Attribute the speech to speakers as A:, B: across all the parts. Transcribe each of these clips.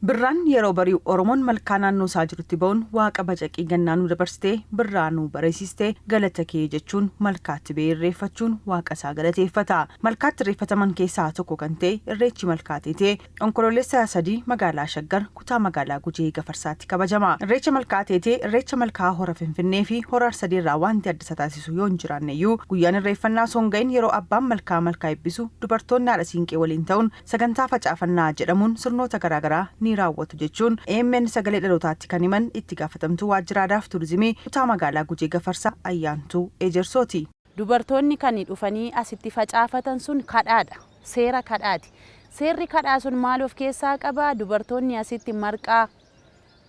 A: Birraan yeroo bari'u Oromoon malkaa naannoo isaa jirutti ba'uun Waaqa bacaqii gannaa nu dabarsitee birraa nu bareessiste galata kee jechuun malkaatti ba'ee irreeffachuun Waaqa isaa galateeffata. Malkaatti irreeffataman keessaa tokko kan ta'e Irreechi Malkaa Teetee Onkoloolessa 3 magaalaa Shaggar kutaa magaalaa Gujee Gafarsaatti kabajama. Irreecha Malkaa Teetee Irreecha Malkaa Hora Finfinnee fi Hora Arsadee irraa waanti adda isa taasisu yoo hin jiraanneyyuu guyyaan irreeffannaa osoo hin ga'in yeroo abbaan malkaa malkaa eebbisu dubartoonni haadha siinqee waliin ta'uun Sagantaa facaafannaa jedhamuun sirnoota garaagaraa ni raawwatu jechuun amn Sagalee Dhalootaatti kan himan Itti Gaafatamtuu Waajjira Aadaaf Turizimii Kutaa Magaalaa Gujee Gafarsaa Ayyaantuu Ejersooti.
B: Dubartoonni kan dhufanii asitti facaafatan sun kadhaadha. Seera kadhaati. Seerri kadhaa sun maal of keessaa qaba? Dubartoonni asitti marqaa,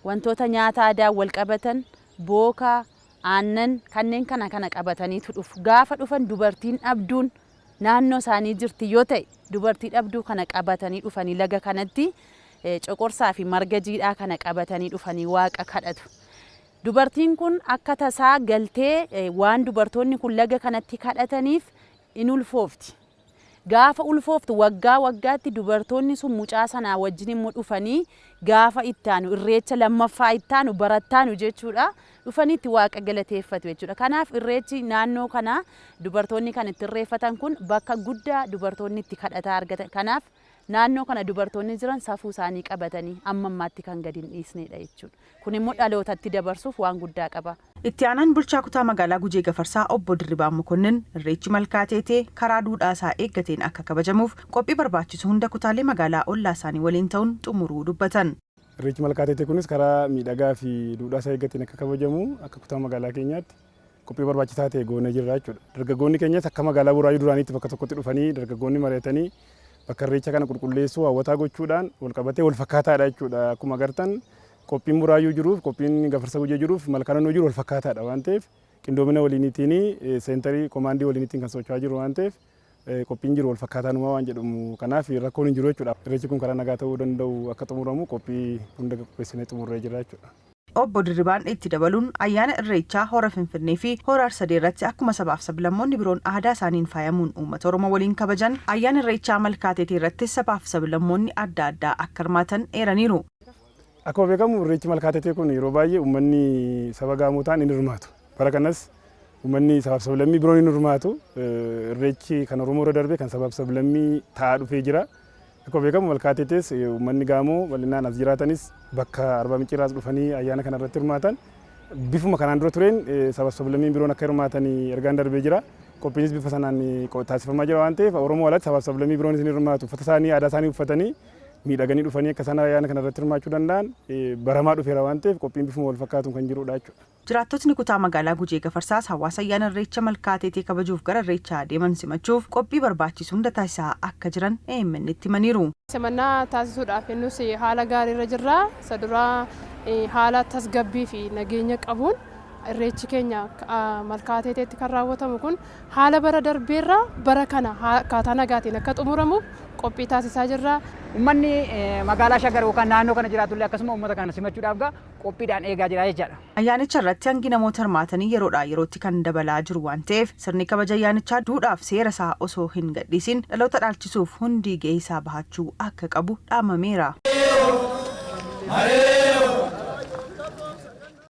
B: wantoota nyaata aadaan wal qabatan, bookaa, aannan kanneen kana kana qabataniitu dhufu. Gaafa dhufan dubartiin dhabduun naannoo isaanii jirti yoo ta'e dubartii dhabduu kana qabatanii dhufanii laga kanatti coqorsaa fi marga jiidhaa kana qabatanii dhufanii waaqa kadhatu. Dubartiin kun akka tasaa galtee waan dubartoonni kun laga kanatti kadhataniif in ulfoofti. Gaafa ulfooftu waggaa waggaatti dubartoonni sun mucaa sanaa wajjin immoo dhufanii gaafa ittaanu irreecha lammaffaa ittaanu barattaanu jechuudha dhufanii itti waaqa galateeffatu jechuudha. Kanaaf irreechi naannoo kanaa dubartoonni kan itti irreeffatan kun bakka guddaa dubartoonni itti kadhataa argatan. Kanaaf naannoo kana dubartoonni jiran safuu isaanii qabatanii amma ammaatti kan gadi hin dhiisneedha jechuudha. Kun immoo dhalootatti dabarsuuf waan guddaa qaba.
A: Itti aanaan bulchaa kutaa magaalaa Gujee Gafarsaa obbo Dirribaa Mokonnin Irreechi Malkaa Teetee karaa duudhaa isaa eeggateen akka kabajamuuf qophii barbaachisu hunda kutaalee magaalaa ollaa isaanii waliin ta'uun xumuruu dubbatan.
C: Irreechi Malkaa Teetee kunis karaa miidhagaa fi duudhaa isaa eeggateen akka kabajamu akka kutaa magaalaa keenyaatti qophii barbaachisaa ta'e goonee jirra jechuudha. Dargaggoonni keenyas akka magaalaa Buraayyuu duraaniitti bakka tokkotti dhufanii dargaggoonni mari'atanii bakka irreecha kana qulqulleessuu hawwataa gochuudhaan walqabatee walfakkaataadha jechuudha. Akkuma agartan qophiin Buraayyuu jiruuf qophiin Gafarsa Gujee jiruuf Malkaa Naannoo jiru walfakkaataadha waan ta'eef qindoomina waliiniitiin seentarii komaandii waliiniitiin kan socho'aa jiru waan ta'eef qophiin jiru walfakkaataanuma waan jedhamu kanaaf rakkoon hin jiru jechuudha. Irreechi kun karaa nagaa ta'uu danda'u akka xumuramu qophii hunda qopheessinee xumurree jirra jechuudha.
A: Obbo Dirribaan itti dabaluun ayyaana Irreechaa Hora Finfinnee fi Hora Arsadee irratti akkuma sabaaf sablammoonni biroon aadaa isaaniin faayamuun uummata Oromoo waliin kabajan ayyaana Irreechaa Malkaa Teetee irrattis sabaaf sablammoonni adda addaa akka hirmaatan eeraniiru.
C: Akkuma beekamu Irreechi Malkaa Teetee kun yeroo baay'ee uummanni saba Gaamoo ta'an hin hirmaatu. Bara kanas uummanni sabaaf sablammii biroon hin hirmaatu. Irreechi kan Oromoo irra darbee kan sabaaf sablammii ta'aa dhufee jira. Akkuma beekamu Malkaa Teetees uummanni Gaamoo bal'inaan as jiraatanis bakka Arbaa Minciirraas dhufanii ayyaana kana irratti hirmaatan. Bifuma kanaan dura tureen sabaaf sablammiin biroon akka hirmaatan ergaan darbee jira. Qophiinis bifa sanaan taasifamaa jira waan ta'eef Oromoo alatti sabaaf sablammii biroonis ni hirmaatu. Uffata isaanii aadaa isaanii uffatanii miidhaganii dhufanii akka isaan ayyaana kana irratti hirmaachuu danda'an baramaa dhufeera waan ta'eef qophiin bifuma wal fakkaatuun kan jirudha jechuudha.
A: Jiraattotni kutaa magaalaa Gujee Gafarsaas hawaasa ayyaana Irreecha Malkaa Ateetee kabajuuf gara Irreechaa deeman simachuuf qophii barbaachisu hunda taasisaa akka jiran AMN'tti himaniiru.
D: Simannaa taasisuudhaaf nus haala gaariirra jirra. Isa duraa haala tasgabbii fi nageenya qabuun Irreechi keenya Malkaa Ateeteetti kan raawwatamu kun haala bara darbeerra bara kana akkaataa nagaatiin akka xumuramuuf qophii taasisaa jirra.
E: Ummanni magaalaa Shaggar yookaan naannoo kana jiraatullee akkasuma ummata kana simachuudhaaf gaa qophiidhaan eegaa jira jechaadha.
A: Ayyaanicha irratti hangi namoota hirmaatanii yeroodhaa yerootti kan dabalaa jiru waan ta'eef sirni kabaja ayyaanichaa duudhaaf seera isaa osoo hin gadhiisin dhaloota dhaalchisuuf hundi gahee isaa bahachuu akka qabu dhaamameera.